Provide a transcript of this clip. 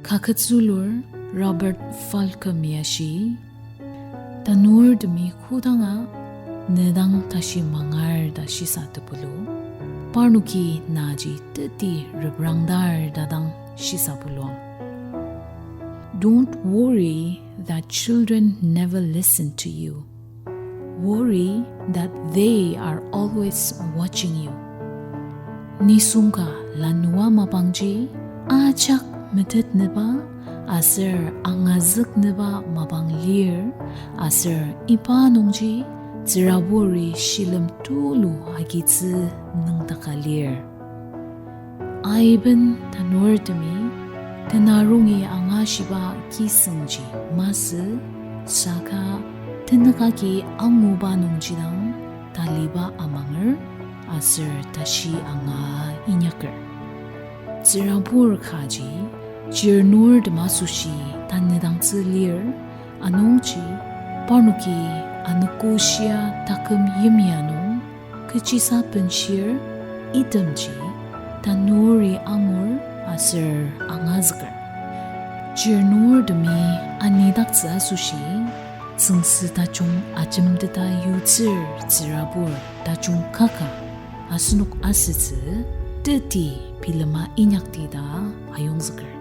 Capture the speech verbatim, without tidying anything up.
Kaket zülur Robert Fulghum ya shi, tanurtemi kodanga ne dang tashi mangar ta shisa tepelu, parnoki naji teti reprangdar ta dang shisa puluang. Don't worry that children never listen to you. Worry that they are always watching you. Nisung ka lanua mapangji ajak metetnüba aser angazüknüba mapang lir, aser iba nungji tsüraburi shilem tulu agitsü nüngdaka lir. Aiben tanurtemi tenarongi angashiba kisüngji masü, saka tenük agi anguba nungji dang taliba amanger aser tashi anga inyaker. Tsürabur kaji chirnurtem asoshi tanüdangtsü lir, anungji parnoki anogo shia taküm yimya nung kechisa benshir, itemji tanuri angur aser angazüker. Chirnurtemi anidaktsü asoshi tsüngsü tajung ajemteta yutsür tsürabur tajung kaka asenok asütsü teti bilema inyakti ta ayongzüker.